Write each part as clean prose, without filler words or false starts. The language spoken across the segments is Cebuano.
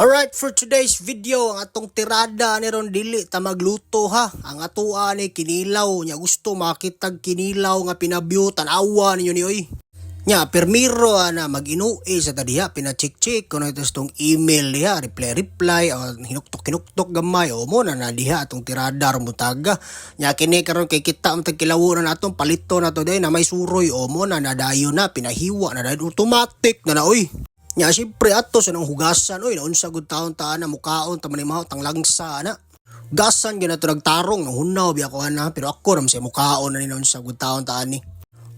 Alright, for today's video, ang atong tirada ni ron, dili ta magluto ha. Ang atoa ni kinilaw, nya gusto makitag kinilaw nga pinabyo, tan-awa ninyo ni oy. Nya permiro ana mag-inuwi sa ta diha, pina-check-check kuno ito tong email diha, reply reply o hinuktok hinuktok gamay o mo na na diha atong tirada ron butaga. Nya kini karon kay kita ang tagkilawo na natong palito na to day na may suroy o mo na nadayon na pinahiwa na dayon automatic na na oy. Nya siyempre ato sa nang hugasan oy, naunsa gud taon ta na mukaon ta manimaho tang langsa ana. Hugasan gyud nato nagtarong nang hunaw biya ko ana, pero ako ra man sa mukaon na ni, naunsa gud taon ta ani.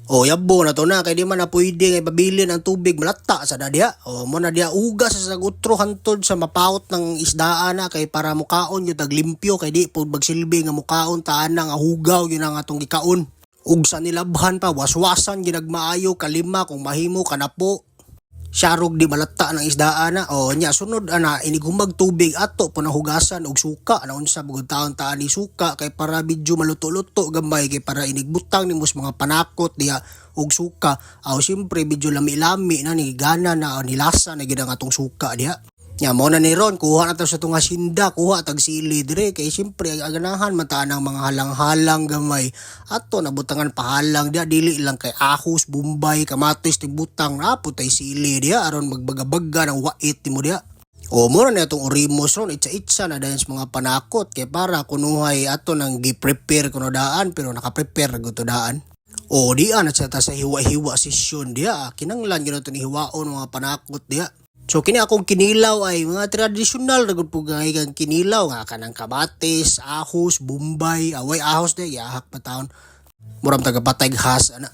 O yabo na to na kay di man na pwede nga ipabilin ang tubig, malata sa diha. O mo na diha, ugas sa utro hantod sa mapawot ng isdaan na kay para mukaon gyud tag limpyo, kay di pud magsilbi nga mukaon ta ana nga hugaw gyud ang atong gikaon. Ug sa nilabhan pa, waswasan gyud maayo kalima kung mahimo kanapo. Siyarog di malata ng isdaan na. O nya sunod ana, inig humag tubig, ato po na hugasan og suka, na unsa bugod taon ta ni suka kay para medyo maluto-luto gamay, kay para inigbutang nimo sa mga panakot diha og suka aw siyempre medyo lami-lami na ni gana na nilasa na gid ang atong suka diha. Nya mo na ni ron, kuha na ta sa tunga sinda, kuha tag sili dire kay siyempre aganahan man ta ng mga halang-halang gamay. Ato nabutangan pahalang diha, dili lang kay ahos, bombay, kamatis tibutang, naputay sili diha aron magbagabaga ng wait nimo diha. O mo na atong orimos ron, itsa-itsa na dayon sa mga panakot kay para kunuhay ato nang gi-prepare kuno daan, pero naka-prepare gud to daan. O di na sa ta sa hiwa-hiwa session diha, kinanglan gyud to ni hiwaon mga panakot diha. So kini akong kinilaw ay mga tradisyonal ra gud po gay kang kinilaw nga kanang kamatis, ahos, bombay, away ahos di yahak pa taon. Murag tagapatay has ana.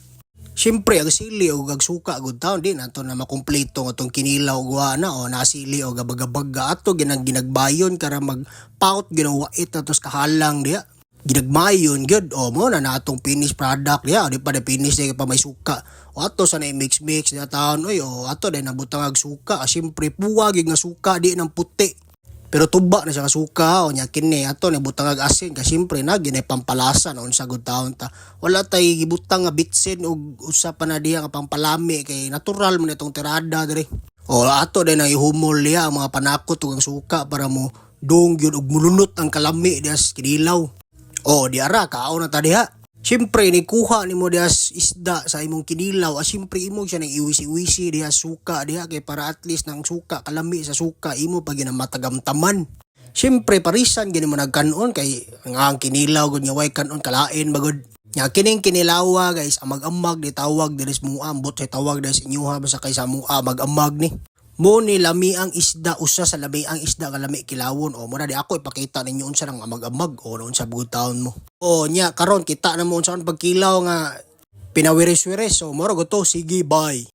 Siyempre ang sili o ag suka gud taon, di nato na makumpleto ang atong kinilaw guwa na o nasili o gabagabaga, ato ginang ginagbayon kara magpaut ginawait atos kahalang diha. Ginagmayon gyud o mo na natong finished product diha, di pa na finish di pa may suka. O ato sa na mix mix na taon oy, o ato dai nabutang ag suka. Ah, siyempre puwa gyud nga suka, di nang puti. Pero tuba na siya nga suka. O nya kini ato na butang ag asin kay siyempre na ginay pampalasa na unsa gud taon ta. Wala tay gibutang nga bitsin og usa pa na diha nga pampalami kay natural man itong tirada diri. O ato din na ihumol diha ang mga panakot ug ang suka para mo dong gyud og mulunot ang kalami diha sa kinilaw. O di ara kaon na ta diha. Siyempre ni kuha nimo diha isda sa imong kinilaw, ah, siyempre imo siya nang iwisi-wisi diha suka diha kay para at least nang suka kalami sa suka imo pa ginamatagamtaman. Siyempre parisan gini mo nagkanon kay ang kinilaw gud nga way kanon kalain bagod. Nya kining kinilawa guys, amag-amag di tawag diri sa mua, ambot sa tawag diri sa inyoha, basta kay sa mua amag-amag ni. Mo ni lami ang isda, usa sa lami ang isda nga lami kilawon. O mo na di ako ipakita ninyo unsa nang amag-amag o unsa bugod taon mo. O nya karon kita na mo unsa ang pagkilaw nga pinawiris-wiris. So moro to, sige, bye.